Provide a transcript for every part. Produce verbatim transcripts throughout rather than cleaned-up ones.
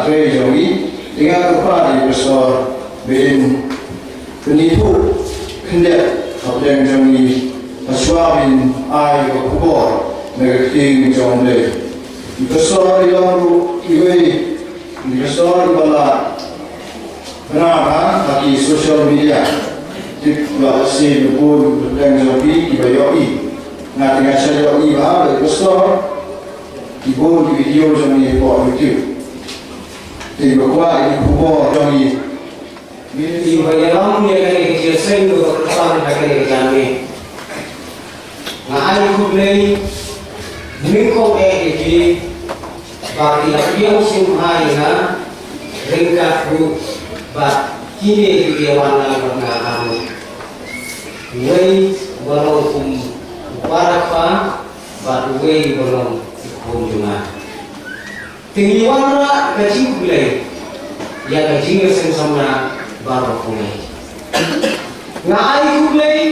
Jong ngi, te nga kyrpad ïa i Pastor ba in pynithuh khyndiat hapdeng jong ngi, hashwa ba in ai ka khubor na ka ktien jong U Blei. I Pastor i long ruh iwei, i Pastor iba la bna bha ha ki social media. Tip ba shisien bun hapdeng jong phi kiba ïohi. Nga te nga shu ïohi bha ba i Pastor ki bun ki video jong ngi hapoh YouTube. Te ba kwah ïa ki khubor jong ngi. Te ba ïalam ïa kane ka jingïaseng kaba kyrpang ha kane ka janmiet. Nga ai khublei nyngkong eh ïa ki ba ki la pdiang sngewbha ïa nga ryngkat ruh bad kine kiba ïawan lang bad nga ha ruh. Uwei uba long kum u para kpa bad uwei uba long u khun jong nga. Te ngi wanrah ka jingkhublei ïa ka jingïaseng samla baroh kawei. Nga ai khublei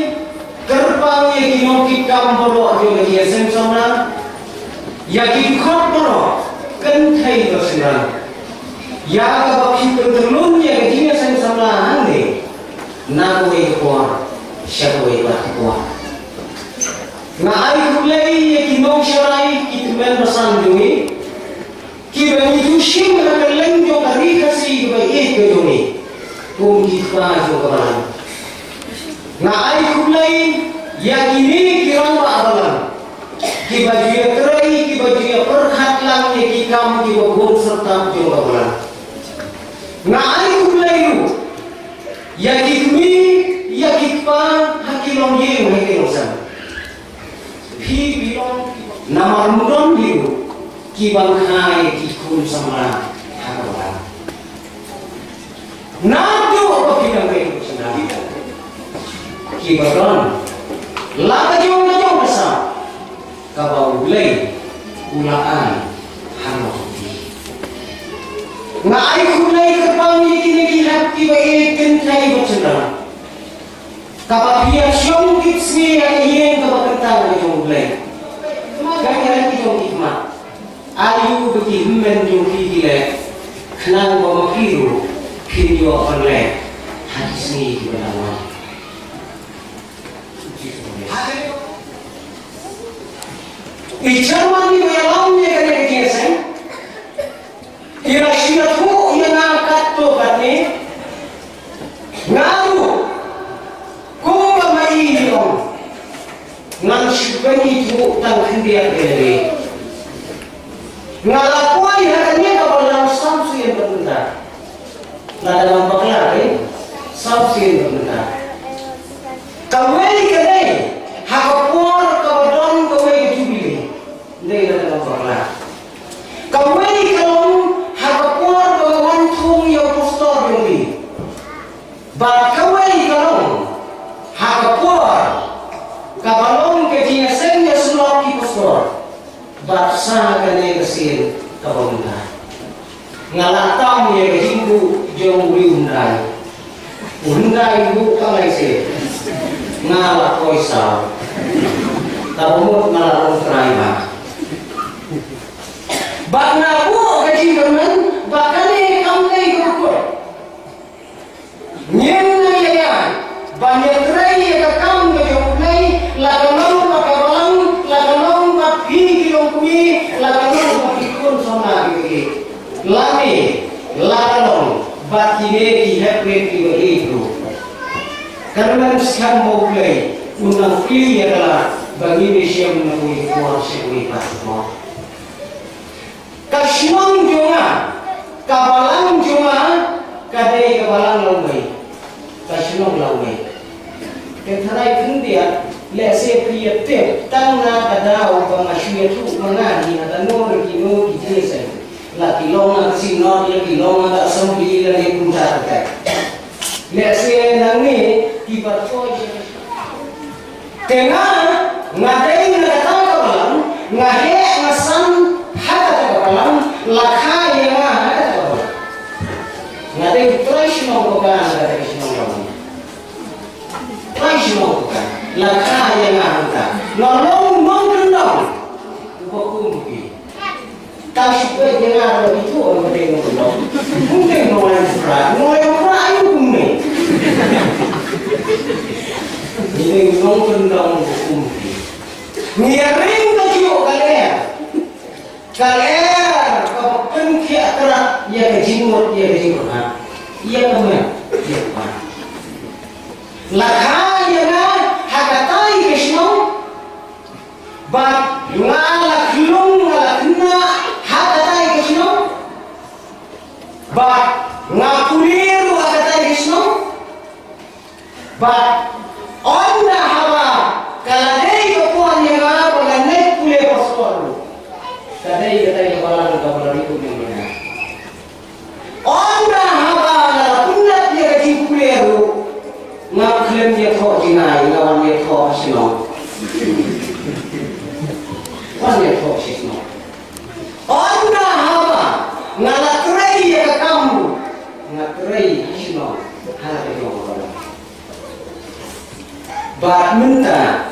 kyrpang ïa ki nongkitkam baroh jong ka jingïaseng samla, ïa ki dkhot baroh, kynthei bad shynrang, ïa kaba phi pyntylun ïa ka jingïaseng samla hangne na kawei ka por sha kawei pat ka por. Nga ai khublei ïa ki nongsharai, ki tymmen basan jong ngi, kiba ngi ju shim ha kylleng jong ka ri Khasi kaba ïeit ka jong ngi kum ki kpa jong ka balang. Nga ai khublei ïa kine ki rangbah balang kiba ju ïatrei, kiba ju ïapyrkhat lang ïa ki kam kiba bun syrtap jong ka balang. Nga ai khublei ruh ïa ki kmie, ïa ki kpa ha ki longïing, ha ki longsem. Phi, phi long namar ym don hi ruh kiban kha ïa ki khun samla ha ka balang. Naduh ba phi dang mih ruh sngewbha kiba don la ka jong ka jong ka sap kaba U Blei u la ai halor phi. Nga ai khublei kyrpang ïa kine ki hep kiba ïeit, kynthei bad shynrang, kaba phi ïa shong tip sngi ha ka ïing kaba kyntang ka jong U Blei. Ka ïa ki jong ki khmat, aïu ba ki hynmen jong phi ki leh, khnang ba ma phi ruh phin ïoh ban leh ha ki sngi kiba dang wan. I Germany ba ïalam ïa kane ka jingïaseng, i la shu ïathuh ïa nga katto katne. Nga ruh kumba ma i i ong, ngan shu pynithuh tang khyndiat ïa lade. Nga la poi ha kane ka balang saw sien bad mynta. Lada ngam bakla, eh, saw sien bad mynta. Kawei ka dei ha ka por kaba don kawei ka jubili. Dei lada ngam bakla. Kawei ka long ha ka por ba nga wan thung ïa u pastor jong phi. Bad kawei ka long ha ka por kaba long ka jingïaseng ïasyllok ki pastor. Bad sa kane ka sien kaba mynta nga la tam ïa ka jingbuh jong u briew u Hyundai. U Hyundai u buh ka lai sien. Nga la poi saw. Kaba mut nga la long driver. Bad nga buh ka jingkyrmen ba kane kam dei ka kut. Ngin nang ïa ïa ban ïatrei ïa ka kam ka jong U Blei, la ka long bad ka balang, la ka long bad phi ki longkmie, la ka long bad ki khun samla kiba ïeit. Lane la ka long bad kine ki heprit kiba ïeit ruh. Kyrmen skhem ba U Blei un nang plie ïa ka lad ba ngin ïashem na kawei ka por sha kawei pat ka por. Ka shnong jong nga, ka balang jong nga, ka dei ka balang Lawmei. Ka shnong Lawmei. Te tharai khyndiat, lehse phi ïa tip tang na ka daw ba nga shu ïathuh ma nga hi, na ka no re ki no ki jingïaseng. La ki long na ka synod, la ki long na ka assembly, la ki kumta ka. Lehse nangne ki ba to ïa Te nga, nga dei na kata ka balang, nga heh nga san ha kata ka balang, la kha ïa nga ha kata ka balang. Nga dei u trai shnong ko ka, nga dei shnong ka balang. Trai shnong ko ka, la kha ïa nga ha kata. Nga long nongkyndong uba kum ki. Tang shu peit ïa nga ruh ïathuh ong ba dei nongkyndong. Nongkyndong hukum phi. Ngi ïaring kajuh ka lyer. Ka lyer kaba pynkhiah krad ïa ka jingmut ïa ka jingpyrkhat. Ïa ka met ïa ka met. La kha ïa nga ha katei ka shnong. Bad nga la khlung nga la khynnah ha katei ka shnong. Bad nga pule ruh ha katei ka shnong. Bad ynda haba ka la dei ka por ïa nga ba ngan leit pule passport ruh, ka dei katei ka balang kaba la ri pule ïa nga. Ynda haba nga la pyndep ïa ka jingpule ruh, ngam khlem ïathoh jingai, nga wan ïathoh sha shnong. Wan ïathoh sha shnong. Ynda haba nga la trei ïa ka kam ruh, nga trei sha shnong ha la ka jong ka balang. Bad mynta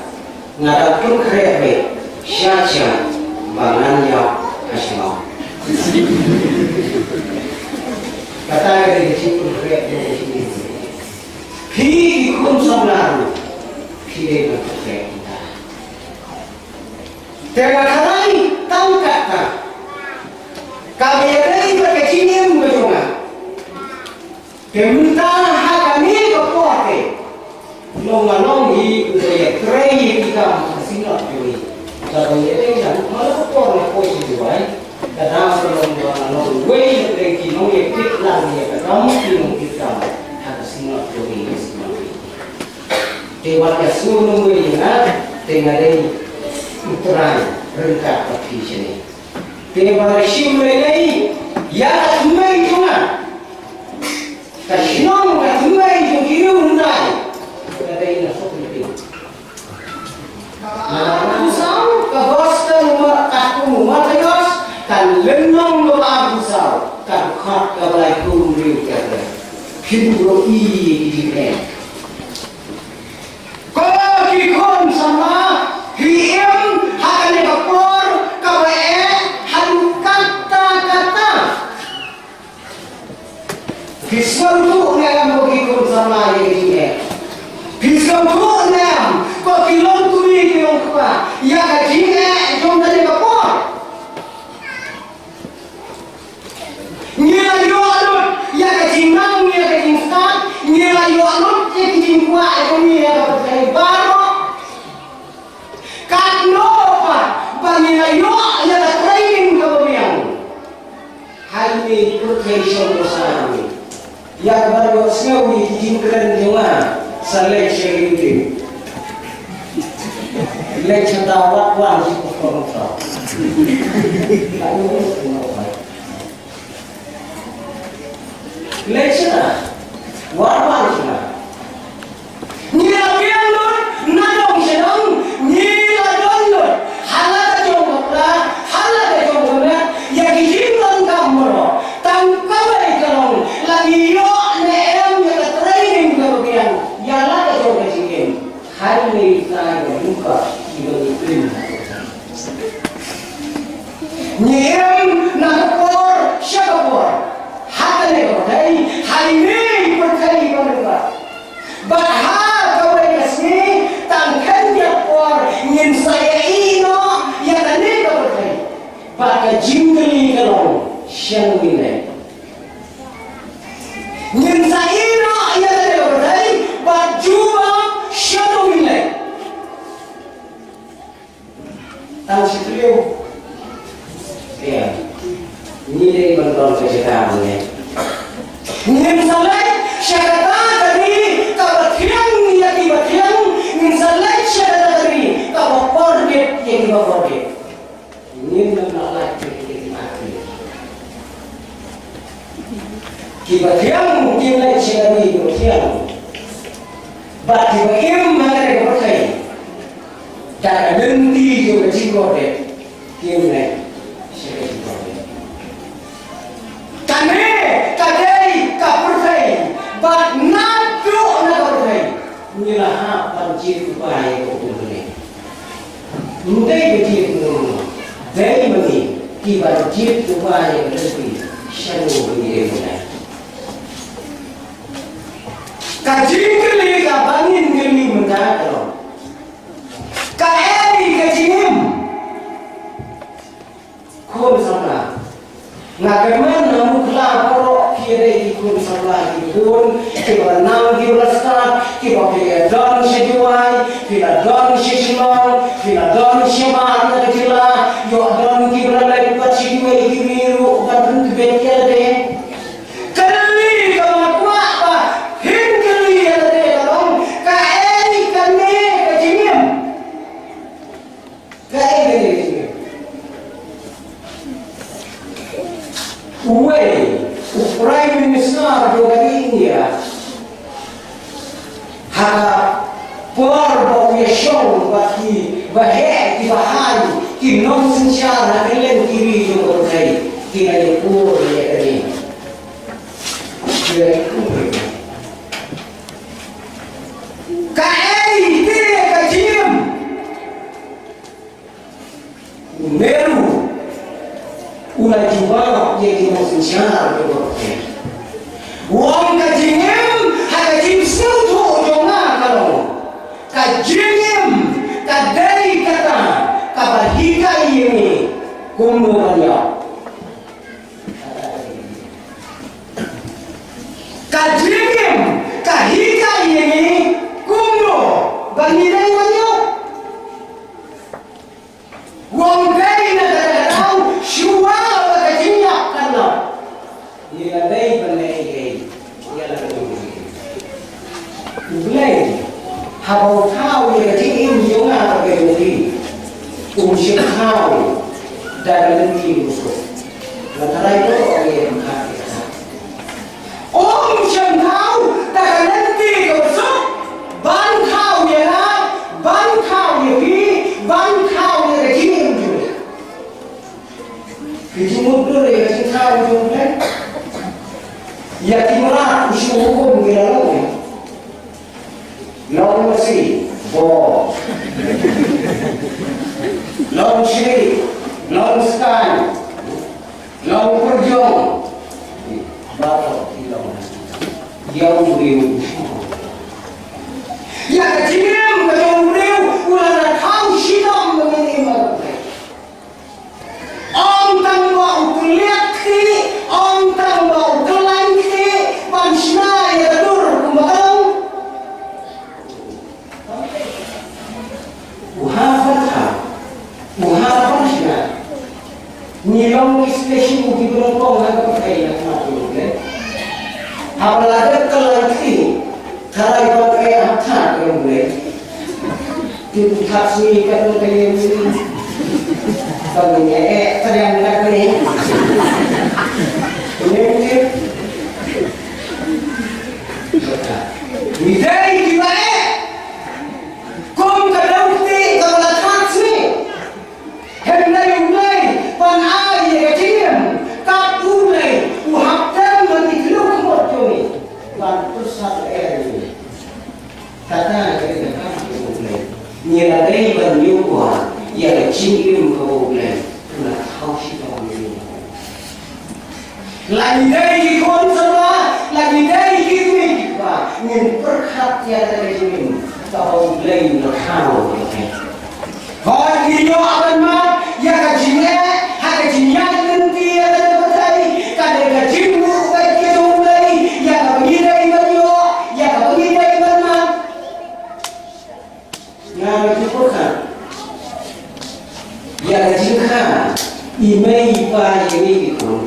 nga dang pynkhreh beit sha sha ba ngan ïap ha shnong. Kata ka dei ka jingpynkhreh beit. Phi ki khun samla ruh phi dei ban pynkhreh kita. Te nga khalai tang kata kaba ïadei bad ka jingim ka jong nga. Te mynta ha kane ka por te, long nga long hi uba ïatrei ïa ki kam ha ka synod jong ngi. Kaba ïadei lang ma la ka por nga poi sha Dubai, ka dang ka long ba nga long uwei na ki nongïapeit lang ïa ka kam ki nongpeit kam ha ka synod jong ngi, ka synod jong ngi. Te wat ka sngew nongwei ïa nga, te nga dei u trai ryngkat bad phi shane. Te ba nga shim lei lei ïa ka thymmei jong nga. Ka shnong ka thymmei jong ki riew hyndai ka dei na Sohpynkiew. Namar arphew saw ka gospel mar katkum u Mathaios, ka lynnong kaba arphew saw, ka dkhot kaba laiphew hynriew ka dei. Phin ïohi ïa ki jingeh. Ko ki khun samla, phi im ha kane ka por kaba eh haduh katta katta. Phi sngewthuh ne em ko ki khun samla ïa ka jingeh? Phi sngewthuh ne em ko ki longkmie ki longkpa ïa ka jingeh jong kane ka por? Ngi la ïoh lut ïa ka jingnang, ïa ka jingstad, ngi la ïoh lut ïa ka jingkwah jong ngi ïa ka pyrthei baroh. Katno pat ba ngi la ïoh ïa ka training kaba biang. Hai ni pyrthei shong ko sa ni. Ïa kaba ïohsngew ïa ki jingkren jong nga, sa leit sha ka YouTube. Leit sha ta wat wan shi ko ko. Leit sha ta wat wan shi na. Ngi la biang lut na dong sha dong, ngi la don lut ha la ka jong ka pla, ha la ka jong ka met, ïa ki jingdonkam baroh. Tang kawei ka long, la ngi ïoh ne em ïa ka training kaba biang ïa la ka jong ka jingim. Hai ni tai ka jingkha ki ba ngi pyn. Ngi im na ka por sha ka por, ha kane ka pyrthei, hai ni pyrthei ba ngi ba. Bad ha kawei ka sngi, tang khyndiat por ngin sa ïa ïehnoh ïa kane ka pyrthei. Bad ka jingkylli ka long, shano ngin leit? Ngin sa ïehnoh ïa kane ka pyrthei bad jubab, shano ngin leit? Tang shi taïew. Ïa. Ngi dei ban don ka jaka ban leit. Ngin sa leit sha kata ka ri kaba thiang ïa kiba thiang, ngin sa leit sha kata ka ri kaba kordit ïa kiba kordit. Ngin ym lah lait ïa kiba thiang. Kiba thiang kin leit sha ka ri kaba thiang. Bad kiba im ha kane ka pyrthei, da ka lynti jong ka jingkordit, kin leit sha ka jingkordit. Kane ka dei ka pyrthei, bad naduh na ka pyrthei ngi la hap ban jied upai ïa ka hukum kane. Ym dei ka jied mo, dei ma ngi kiba jied upai ïa ka lynti, shano ngi dei mo. Ka jingkylli kaba ngin kylli mynta ka long, Ka man na Mukhla baroh phi dei ki khun samla ki khun, kiba nang kiba stad, kiba phi la don sha Jowai, phi la don sha Shillong, phi la don shabar na ka jylla, ïoh don kiba la leit pat sha kiwei ki ri ruh ban pyntbit ïa lade. Kali kaba kwah ba phin kylli ïa lade ka long, kaei kane ka jingim. Kaei kane ka jingim. Uwei u Prime Minister jong ka India, ha ka por ba u ïashong bad kiba heh kiba haiñ ki nongsynshar ha kylleng ki ri jong ka pyrthei, ki la ïakhun ïa kane. Ki la ïakhun. Kaei te ka jingim. U Nehru u la jubab ïa ki nongsynshar jong ka pyrthei. U ong ka jingim ha ka jingsngewthuh jong nga ka long, ka jingim ka dei kata kaba hikai ïa ngi kumno ban ïap. Ka jingim ka hikai ïa ngi kumno ba ngi dei ban ïap. Wang dei na kata ka daw shuwa ba ka jingïap kan long. Ngi la dei ban leh ei ei ïa la ka jong ngi. U Blei haba u thaw ïa ka jingim jong nga bad ka jong phi, um shym thaw da ka lynti kaba suk. Nga tharai ko ïa ka. Um shym thaw da ka lynti kaba suk ban thaw ïa nga, ban thaw ïa phi, ban thaw ïa ka jingim jong ngi. Ki jingmutdur ïa ka jingthaw jong U Blei. Ïa ki mrad u shu hukum ki la long. Long masi, bo. Long shri, long stan, long pyrjong. Ba ki long. Ïa u briew. Ïa ka jingim ka jong u briew u la thaw shitom mynnin i mar. Ym tang ba u kylliat kti, ym tang ba u kyllain kti ban shna ïa ka dur kumba ka long. U hap ban thaw, u hap ban shna. Ngi long ki station kiba nyngkong ha ka pyrthei na khmat jong U Blei. Haba la dep kyllain kti, tharai ban eh ha khmat jong U Blei. Tip u thad sngi katno ka ïeng. Ba ngin ïa eh tariang katne. Ngin tip. Ngi dei kiba eh. Kum ka dang tip kaba la thad sngi. Hynrei U Blei pan ai ïa ka jingim. Kat U Blei u hap tem bad ki khyllung khmut jong ngi ban pyrsad lyer ïa ngi. Kata ka dei ka kam jong U Blei. Ngi la dei ban ïoh kwah ïa ka jingim kaba U Blei u la thaw shitom ïa ngi. La ngi dei ki khun samla, la ngi dei ki kmie ki kpa, ngin pyrkhat ïa kata ka jingim kaba U Blei u la thaw ïa ngi. Hooid, ngi ïoh ban mad ïa ka jingeh ha ka jingïaid lynti ïa kane ka pyrthei, ka dei ka jingbuh beit ka jong U Blei ïa kaba ngi dei ban ïoh, ïa kaba ngi dei ban mad. Nga la ju pyrkhat ïa ka jingkha i mei i pa ïa ngi ki khun.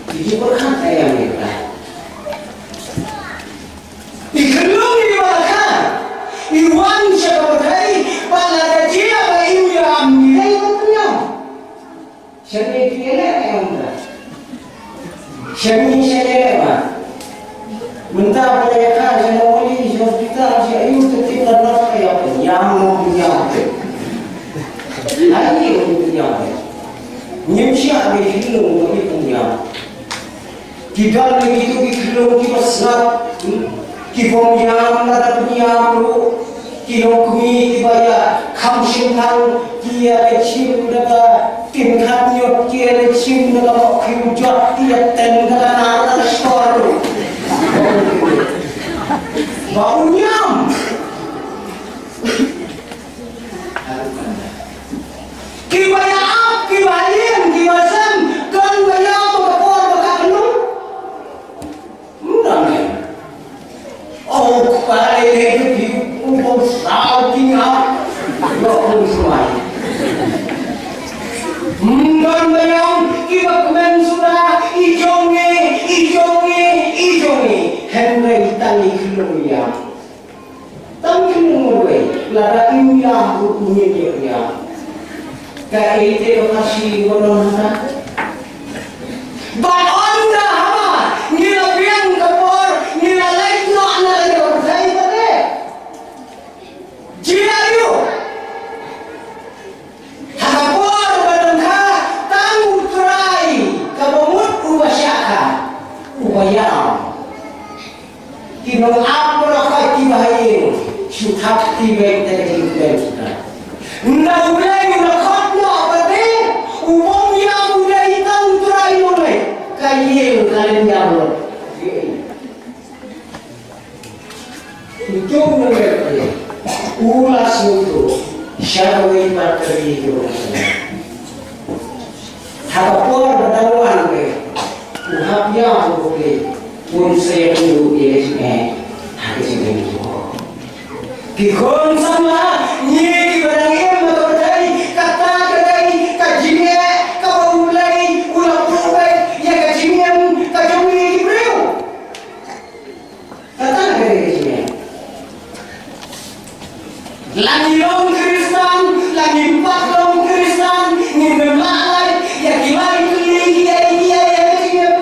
Ki ju pyrkhat ïa ngi ka. I khyllung iba la kha, i wan sha ka pyrthei, bad la ka jia ba i u ïa am ngi dei ban pynïap. Shane phi ïaleh ïa mynta. Shane shane ïaleh ma. Mynta ba la ïa kha sha Nongwali sha hospital sha aïu te tip la nurse ka ïa pynïap mo pynïap te. Ai ni mo pynïap te. Ngim shah ba i khyllung ba i pynïap. Ki don ne kito ki khyllung kiba sngap, hmm? Ki bym ïam lada pynïam ruh, ki longkmie kiba ïa kham shynrang, ki ïa leit shim da ka tin khat ñiut, ki ïa leit shim da ka mok khyndiat, ki ïa ten da ka nar da ka shkor ruh. Ba u ñiam. Kiba ïa ap, kiba ïeng, kiba sem, don ba ïa Ngi ïa ka ite ka pasi ngodon hana. Ba on da haba ngi la biang ka por, ngi la leit noh na ka pyrthei ka te. Jia ïu. Ha ka por ba dang kha tang U Trai kaba mut uba shah kha, uba ïa. Ki nong ap baroh ki ba ha ïing shu thap ti beit da ka jingkmen shuda. Nda U Blei u la khot noh ba te u bym ïam u dei tang U Trai U Blei. Ka ïing ka len ïam noh. Uto u nong ap u la sngewthuh sha kawei pat ka ri ki ba ha ka por ba dang wan re u hap ïam u Blei. Bun sa ïa u ïa ka jingeh ha ka jingeh u. Ki khun samla, ngi kiba dang im ha ka pyrthei, kata ka dei ka jingeh kaba U Blei u la buh beit ïa ka jingim ka jong ngi ki briew. Kata ka dei ka jingeh. La ngi long Khristan, la ngim pat long Khristan, ngim lah lait ïa ki lai tylli ki ei ki ei ha ka jingim.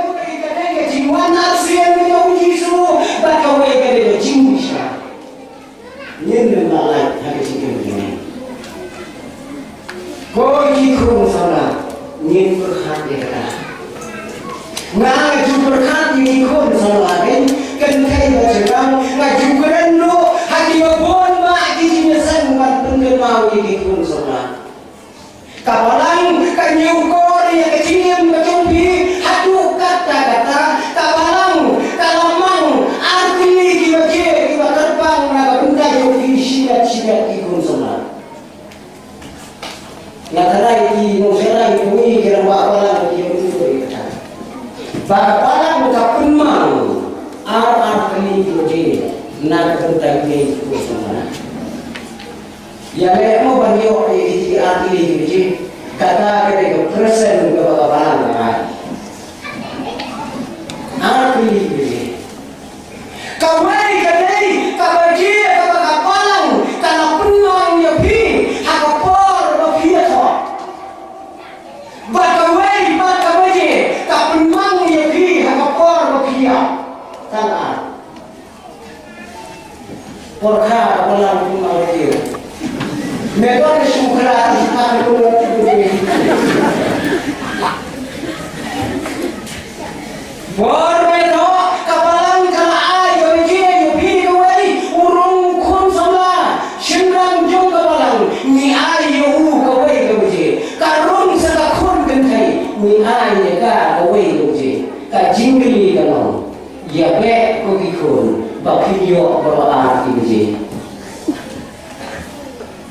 Ka dei ka jingwan arsien ka jong U Jisu bad kawei ka dei ka jingbishar. Ngim lah lait ha ka jingim jong ngi. Ko ki khun samla, ngin pyrkhat ïa kata. Nga ju pyrkhat ïa ki khun samla, kan kynthei ba jyrngam, nga ju kren ruh ha kiba bun ba ki jingïaseng ban pynkynmaw ïa ki khun samla. Ka Balang ka ñiewkor ïa ka jingim ka jong phi haduh katta katta. Ka Balang ka la mang ar tylli ki baje kiba kyrpang na ka bynta jong phi, shimet shimet ki khun samla. Nga tharai ki nongshakri jong ngi ki rangbah balang ki ïa uto ïa kata. Ba ka Balang ka pynmang ar ar tylli ki baje na ka bynta jong phi ki khun samla. Ïa leh mo ban ïoh ïa kiti ar tylli ki baje. Kata ka dei ka present kaba ka Balang ka ai. Ar tylli ki baje. Kawei ka dei ka baje kaba ka Balang ka la pynmang ïa phi ha ka por ba phi ïathoh. Bad kawei pat ka baje ka pynmang ïa phi ha ka por ba phi ïap. Tang ar. Por kha ka Balang pynmang ïa phi. Me don ka shu kra ka shu kha ka shu kra. Bor me doh ka Balang ka la ai ïa u baje ïa phi kawei u rung khun samla. Shynrang jong ka Balang ngi ai ïa u kawei ka baje. Ka rung sa ka khun kynthei ngi ai ïa ka kawei ka baje. Ka jingkylli ka long, ïa beh ko ki khun ba phin ïoh baroh ar ki baje.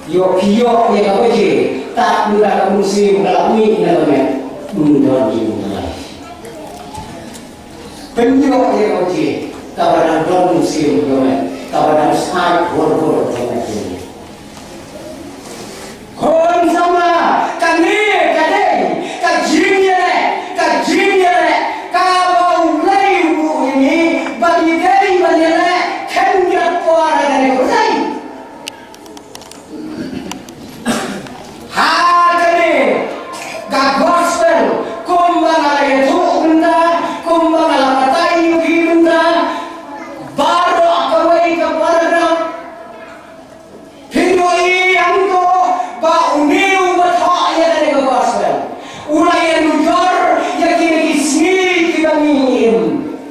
Ïoh phi ïoh ïa ka baje, tad mynta ka mynsiem ka la mih na ka met, ym don jingmyntoi. Pynïoh ïa ka baje kaba dang don mynsiem jong me, kaba dang sngewhun hur jong me. Khun samla, kane ka dei ka jingïaleh, ka jingïaleh kaba U Blei u buh ïa ngi ba ngi dei ban ïaleh khyndiat por ha kane ka pyrthei. Ha kane ka gospel, kumba nga la ïathuh mynta, kumba nga la batai ïa phi mynta, baroh kawei ka paragraph. Phin ïohi hangto ba une uba thoh ïa kane ka gospel u la ïanujor ïa kine ki sngi kiba ngi im,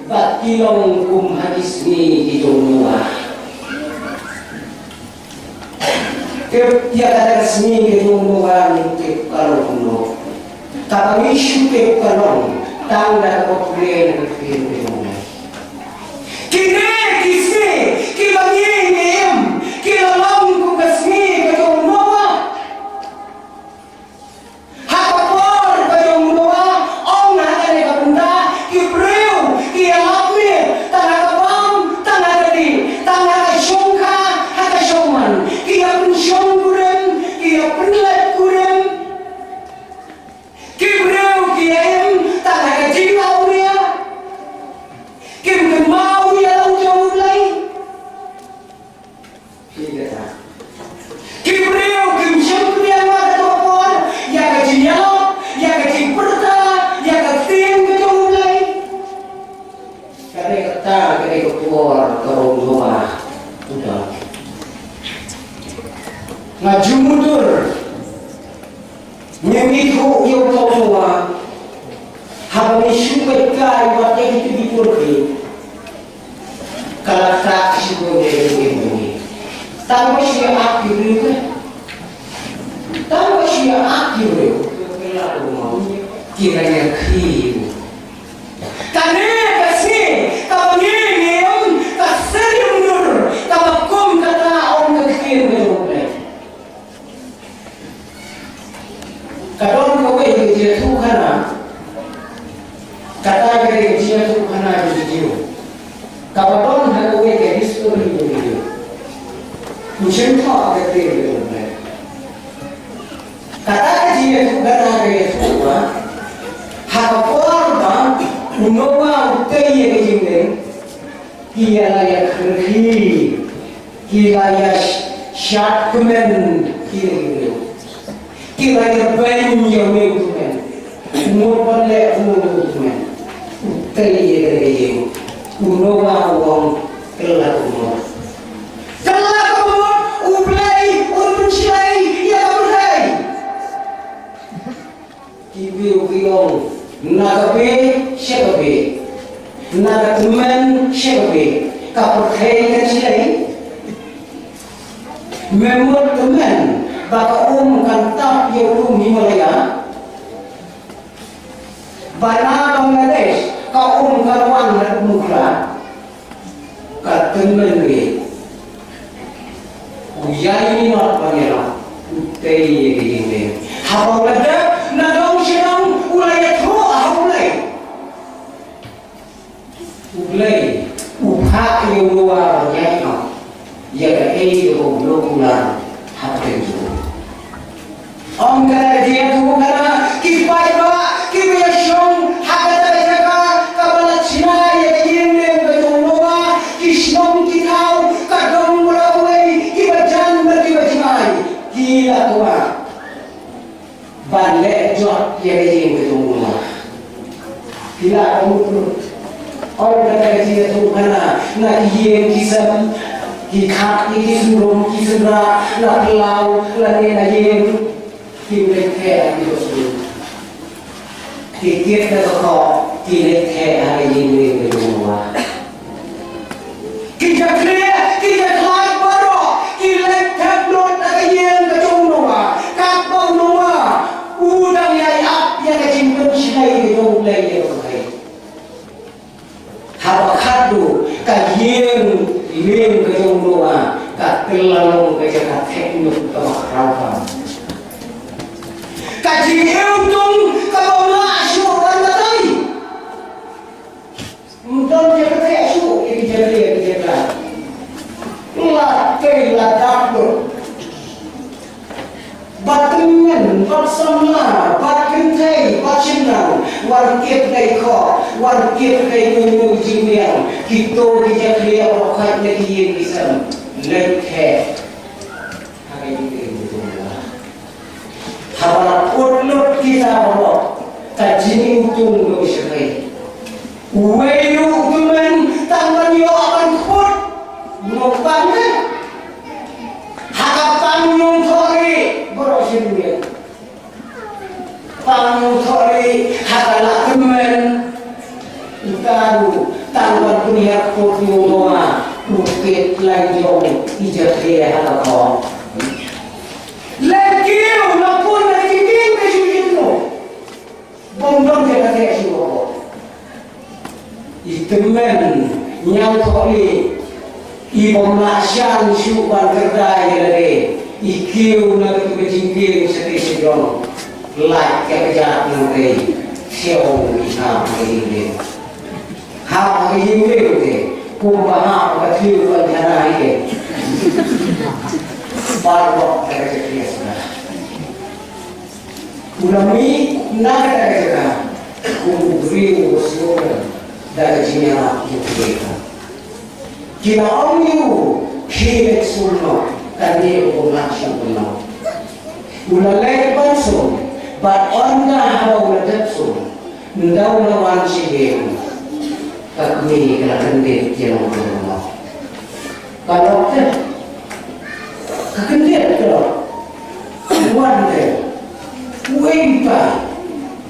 bad ki long kum ha ki sngi ki jong Noah. Tip ïa kata ka sngi ka jong Noah, ngin tip ka long kumno. Kaba ngi shu tip ka long tang da kaba pule na ka ktien ka jong U Blei. Kine ki sngi kiba ngi im ki la long kum ka sngi ka jong Noah. Ha ka por ka jong Noah, ong ha kane ka bynta, ki briew ki ïalap miet tang ha ka bam, tang ha ka dih, tang ha ka shongkha, ha ka shongman. Ki ïa pynshong kurim, ki ïa pynlait kurim. Ki briew ki ïa im tang ha ka jingawria. Kim kynmaw ïa la u Ai wat ïa kito ki por phi. Ka la ktah shibun ïa ki ïing ki. Tang ba shu ïa ap ki briew ka. Tang ba shu ïa ap ki briew. Ki la ïa khie. Kane ka sngi kaba ngi ïeng ka syriem dur kaba kum kata ong ka ktien ka jong U Blei. Ka don kawei ka jingïathuhkhana. Kata ka dei ka jingïathuhkhana jong ki Jiw. Kaba don ha kawei ka histori jong ki Jiw. Ngi shem thoh ha ka ktien jong U Blei. Kata ka jingïathuhkhana ka ïathuh ba ha ka por ba u Noah u tei ïa ka jingdeng, ki la ïa kyrkhie, ki la ïa sh-, shad kmen, ki la ïa, ki la ïa beiñ ïa une u tymmen. Mut ban leh kumno une u tymmen? U tei ïa ka ïing. U Noah u ong, kylla ka mut. Kylla ka mut, U Blei un pynshlei ïa ka pyrthei. Ki briew ki ong, na ka bei sha ka bei, na ka tymmen sha ka bei, ka pyrthei kan shlei. Me mut tymmen ba ka um kan tap ïa u lum Himalaya, ba na Bangladesh ka um kan wan haduh Nukla. Ka tymmen re. U ïai minot ban ïarap, u tei ïa ka ïing lei. Haba u la dep na dong sha dong, u la ïathuh ha U Blei. U Blei u phah ïa u Noah ban ïai noh ïa kaei kaba u la kular hapdeng jong u. Ong kata ka jingïathuhkhana, ki paidbah kiba ïashong ha kata ka jaka kaba la shna ïa ka ïing lei ka jong u Noah, ki shnong ki thaw, ka dong baroh kawei, kiba jan bad kiba jngai, ki la kwah ban leh jot ïa ka ïing ka jong u Noah. Ki la ong, ong kata ka jingïathuhkhana, na ki ïing ki sem, ki khat ïa ki syndon ki synrah, na phyllaw lane na ïing, kim leit theh ha ki ba sniew. Ki kit na ka khoh, ki leit theh ha ka ïing lei ka jong u Noah. Ki jakhlia, ki jakhlad baroh ki leit thep lut ha ka ïing ka jong u Noah. Katba u Noah u dang ïai ap ïa ka jingpynshlei ka jong U Blei ïa ka pyrthei. Haba khatduh ka ïing lieng ka jong u Noah ka kylla long ka jaka theh ñiuh kaba khraw bha. Ka jingïewtung kaba ym lah shuh ban batai. Ym don jaka theh shuh ïa ki jaka, ïa ki jaka. La tei la dap lut. Bad tymmen, bad samla, bad kynthei, bad shynrang, wan kit dei khoh, wan kit dei nongñiuh jingmyntoi, kito ki jakhlia baroh khoit na ki ïing ki sem, leit theh ha ka ïing ka jong u Noah. Haba la kut lut kita baroh, ka jingïewtung long shakei. Uwei u tymmen tang ban ïoh ban kut, u nongpang ne. Ha ka pang ñiangthohrieh baroh shi rynïeng. Pang ñiangthohrieh ha ka la tymmen. Uta ruh tang ban pynhiar kut ïa u Noah, u kit lain jong i jakhlia ha ka khong. Leit kiew na pun na ki ïing ka jong u Noah. Bym don jaka theh shuh. I tymmen ñiangthohrieh, i bym lah shan shuh ban kyrda ïa lade, i kiew na katu ka jingkieng shatei shajrong. Lait ka kjat nangtei, thew i hap ha ka ïing lei. Hap ha ka ïing lei te, kumba hap ha ka thliew ka khana hi te. Baroh ka jaka theh shuh. U la mih na kata ka jaka kum u briew uba sngewbha da ka jingïarap jong U Blei. Ki la ong ïa u, khie leit sum noh, kane u bym lah shuh ban long. U la leit ban sum, bad ynda haba u la dep sum, ynda u la wan sha ïing, ka kmie ka la kyndit ïa u ban long. Ka lok te. Ka kyndit ka lok. Wan te. Uei uta?